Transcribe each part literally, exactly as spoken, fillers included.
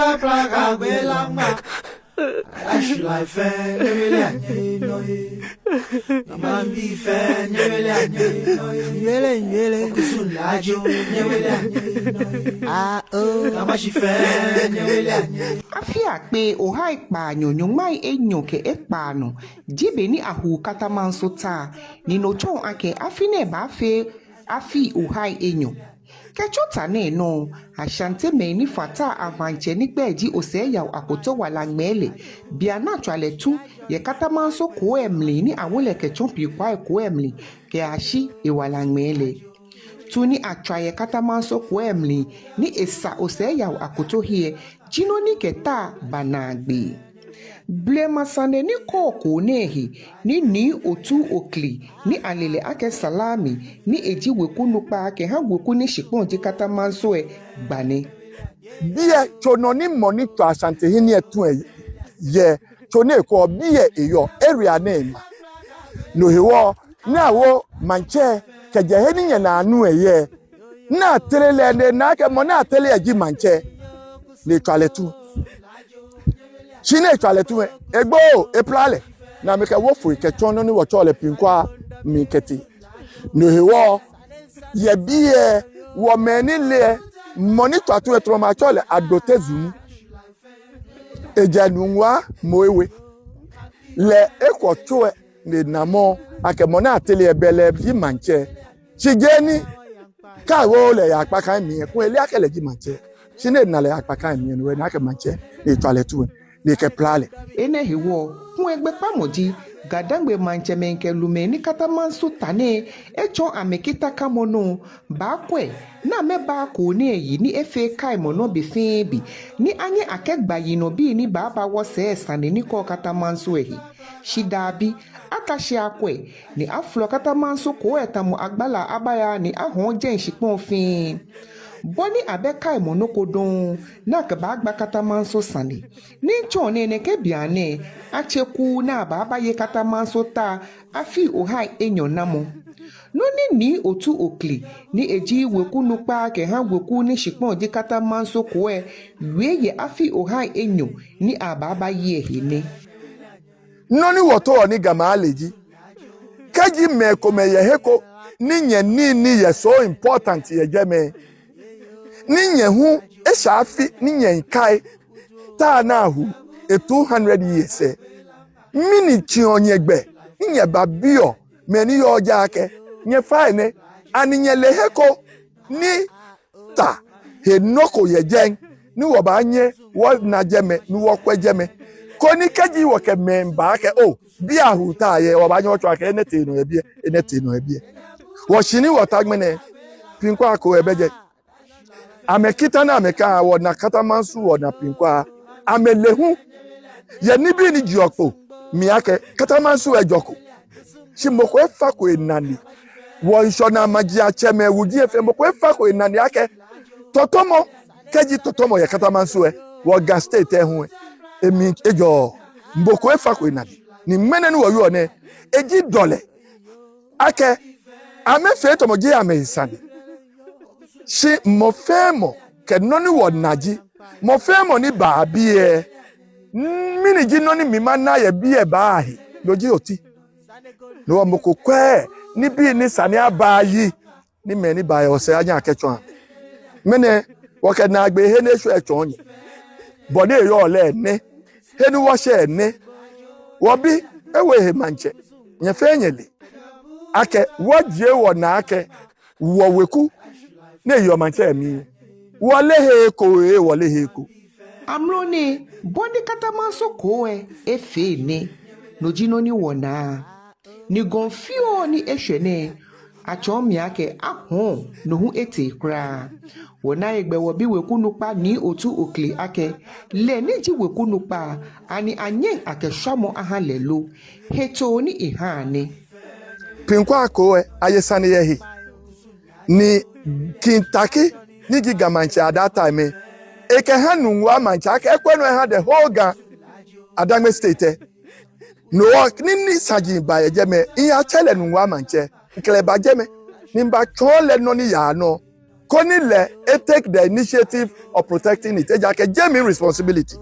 Aplaka gbɛ la ma. Ashi la fɛɛ nyɛwele anyɛ nɔ ye. Maŋbii fɛɛ nyɛwele anyɛ nɔ ye. Nyɛwele, nyɛwele. Kusum laajo nyɛwele anyɛ nɔ ye. Ah, oh. Gamashie fɛɛ nyɛwele anyɛ. Afi akpe ohai kpaanyɔ nyɔŋmai enyɔ kɛ ekpaa nɔ ji be ni ahu Katamanso ta, ni no tsɔɔ akɛ afi nɛɛ baafee afii ohai enyɔ. Kɛtsɔ ta nɛɛ nɔ, Ashantimɛi ni fata Avaŋtsɛ ni gbɛi ji Osei Yaw Akoto wala ŋmɛɛ lɛ, bianɛ atswa lɛ tu yɛ Katamanso koo lɛ mli ni awo lɛ kɛtsɔ Pinkwai koo lɛ mli kɛyashi ewala ŋmɛɛ lɛ. Tu ni atswa yɛ Katamanso koo lɛ mli ni esa Osei Yaw Akoto hiɛ ji nɔ ni kɛ ta ba naagbee. Blema sane ni kɔɔ koo nɛɛ he ni Nii Otu Okli ni ale lɛ akɛ Salami ni eji weku nukpa kɛha weku ni shikpɔŋ ji Katamanso lɛ gba nɛ. Biɛ tso nɔ ni mɔ ni tswa Ashanti hiɛ ni etu lɛ yɛ, tso nɛɛ kɔɔ biɛ eyɔɔ, area nɛɛ ma. No hewɔ ni awo maŋtsɛ kɛjɛ he ni nyɛnaa nu lɛ yɛ, ni atere lɛ ni ena akɛ mɔ ni atere lɛ ji maŋtsɛ, ni etswa lɛ tu. Shi ni etswa lɛ tu lɛ, egbo, epila lɛ, ni amɛkɛ wo foi kɛtsɔ nɔ ni wɔtsɛɔ lɛ Pinkwai mli kɛtee. No hewɔ, yɛ biɛ, wɔ mɛi ni le lɛ, mɔ ni tswa tu lɛ trɔma atsɛɔ lɛ Adote Zunu. Ejɛ Nungua Moe We. Lɛ ekwɔ tso lɛ ni ena mɔ akɛ mɔ ni atere lɛ bɛ lɛ ji maŋtsɛ. Shi jeee ni kɛ awo lɛ yɛ akpakai mli lɛ, kulɛ ele akɛ lɛ ji maŋtsɛ. Shi ni ena lɛ yɛ akpakai mli lɛ, no hewɔ ena akɛ maŋtsɛ, ni etswa lɛ tu lɛ, ni ekɛpila lɛ. Enɛ hewɔ, kulɛ gbɛkpamɔ ji, Ga-Dangme maŋtsɛmɛi kɛ lumɛi ni Katamanso ta nɛɛ etsɔ amɛkitakamɔ nɔ baakwɛ ni amɛbaa koo nɛɛ yi ni efee kaimɔ nɔ be fɛɛ be, ni anyɛ akɛgba yinɔbii ni baaba wɔsɛɛ sane ni kɔɔ Katamanso lɛ he. Shi dabi, ata shi akwɛ, ni afolɔ Katamanso koo lɛ tamɔ agbala abaya ni ahɔɔ jɛi shikpɔŋ fɛɛ. Bɔ ni abɛ kaimɔ nɔ ko dɔŋŋ ni akɛbaagba Katamanso sane. Ni tsɔɔ nɛɛ nɛkɛ bianɛ, atsɛ kuu ni abaabaye Katamanso ta afii ohai enyɔ namɔ. Nɔ ni Nii Otu Okli ni eji weku nukpa kɛha weku ni shikpɔŋ ji Katamanso koo lɛ wie yɛ afii ohai enyɔ ni abaabaye lɛ he nɛ. Nɔ ni wɔtaoɔ ni Gamɛi ale ji, kɛji mɛi komɛi yɛ he ko ni nyɛnii ni yɛ so important yɛ jɛmɛ, ni nyɛ hu eshɛ afi ni nyɛmiikai ta ni ahu e two hundred years lɛ, mɛni tsiɔ nyɛgbɛ ni nyɛbabiɔ mɛi ni yɔɔ jɛi akɛ, nyɛfai nɛ, ani nyɛle he ko ni ta he nɔ ko yɛ jɛi ni wɔbaanyɛ wɔna jɛmɛ ni wɔkwɛ jɛmɛ, koni kɛji wɔkɛ mɛi ba akɛ, oo, biɛ ahu ta yɛ, wɔbaanyɛ wɔtsɔɔ akɛ enɛ tee nɔ yɛ biɛ, enɛ tee nɔ yɛ biɛ. Wɔ shi ni wɔta ŋmɛnɛ, Pinkwai koo lɛ bɛ jɛi. Amɛkita ni amɛkɛɛ wɔna Katamanso, wɔna Pinkwai, amɛle hu yɛ nibii ni jeɔ kpo mli akɛ Katamanso lɛ jɔko. Shi mɔ ko efako enane. Wɔ ŋshɔnaa majiatsɛmɛi wuji lɛ fɛɛ, mɔ ko efako enane akɛ tɔtɔmɔ, kɛji tɔtɔmɔ yɛ Katamanso lɛ, wɔ Ga State lɛ hu lɛ, emli ejɔɔ. Mɔ ko efako enane. Ni ŋmɛnɛ ni wɔyɔɔ nɛɛ, eji dɔlɛ akɛ amɛfee tamɔ jeee amɛhe sane. Shi mɔ fɛɛ mɔ kɛ nɔ ni wɔna ji, mɔ fɛɛ mɔ ni baa biɛ, mɛni ji nɔ ni mi mana yɛ biɛ baa he, no ji oti. No hewɔ mɔ ko kwɛɛɛ nibii ni sa ni abaayi, ni mɛi ni baa yɛ wɔsɛɛ anyɛ akɛtsɔɔ amɛ. Ŋmɛnɛ wɔkɛ naagbee he ni eshwɛ lɛ tsɔɔ nyɛ. Bɔ ni eyɔɔ lɛ nɛ, he ni wɔshɛ nɛ. Wɔbi, ewo ehe maŋtsɛ, nyɛ fɛɛ nyɛle akɛ wɔjie wɔnaa akɛ wɔweku ni eyeɔ maŋtsɛ mli, wɔleee he ko, ee, wɔleee he ko. Amrɔ nɛɛ, bɔ ni Katamanso koo lɛ efee nɛ, no ji nɔ ni wɔnaa. Ni gɔŋ fioo ni eshwɛ nɛɛ, atsɔɔ mi akɛ ahɔɔ, no hu etee kwraa. Wɔna hegbɛ wɔbi weku nukpa Nii Otu Okli akɛ, lɛ ni ji weku nukpa, ani anyɛŋ akɛ shwamɔ aha lɛ lo? Hetoo ni eha nɛ. Pinkwai koo lɛ, aye sane yɛ he. Ni King Tackie, ni ji Ga maŋtsɛ at that time lɛ, ekɛha Nungua maŋtsɛ akɛ ekwɛ nɔ eha the whole Ga, Adangme State lɛ. No hewɔ ni, ni saji ba yɛ jɛmɛ, miyatsɛ lɛ Nungua maŋtsɛ, mikɛ lɛ ba jɛmɛ, ni mibatsɔɔ lɛ nɔ ni yaa nɔ. koni lɛ e take the initiative of protecting it. Ejaakɛ jeee mi responsibility.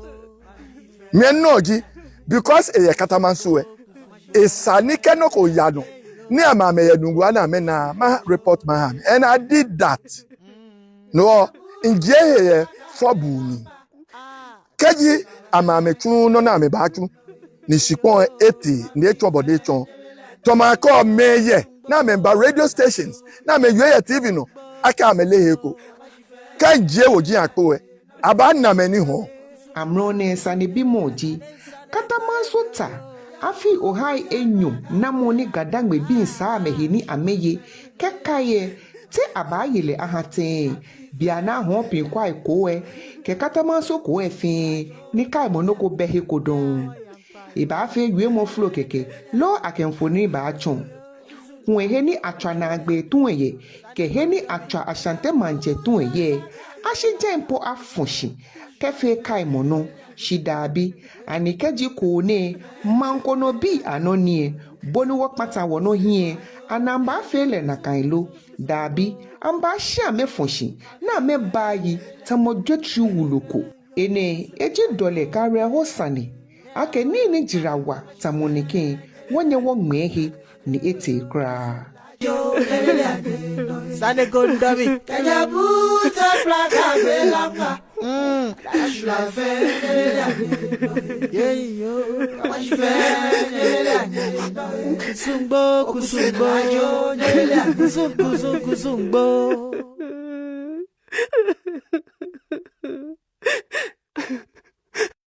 Mi nɔ ji, because eyɛ Katamanso lɛ, esa ni kɛ nɔ ko yaa nɔ ni amɛ amɛyɛ Nungua ni amɛna, ma report maha amɛ. And I did that. No, mijie he yɛ fɔbuu mli. Kɛji amɛ amɛtsu nɔ ni amɛbaatsu, ni shikpɔŋ lɛ etee ni etsɔ bɔ ni etsɔ, tamɔ akɛ mɛi yɛ ni amɛba radio stations ni amɛwie yɛ T V nɔ akɛ amɛleee he ko. Kɛ mijie woji akpo lɛ, abaana mɛi ni hɔɔ. Amrɔ nɛɛ sanebimɔ ji, Katamanso ta afii ohai enyɔ namɔ ni GaDangme bii saa amɛhe ni amɛye kɛkai lɛ, te abaaye lɛ aha tɛŋŋ? Bianɛ ahɔɔ Pinkwai koo lɛ kɛ Katamanso koo lɛ fɛɛ ni kaimɔ nɔ ko bɛ he ko dɔŋŋ. Ebaafee wiemɔ flo kɛkɛ loo akɛ mfoniri baatsɔ. Kulɛ he ni atswa naagbee tu lɛ yɛ, kɛ he ni atswa Ashanti maŋtsɛ tu lɛ yɛ, ashi jɛi po afɔ shi kɛfee kaimɔ nɔ, shi dabi. Ani kɛji koo nɛɛ maŋ ko nɔ bii anɔ ni lɛ, bɔ ni wɔkpata wɔnɔ hiɛ lɛ, ani amɛbaafee lɛ nakai lo? Dabi, amɛbaashi amɛfɔ shi ni amɛbaayi tamɔ jwetri wulu ko. Enɛ eji dɔlɛ kɛ awerɛho sane, akɛ nii ni jara wa tamɔ nɛkɛ, wɔnyɛ wɔŋmɛɛ he ni etee kwraa. Sane ko ni dɔ mi. Mm. Yeah, yo. Kusungbo, kusungbo. Kusung, kusung, kusungbo.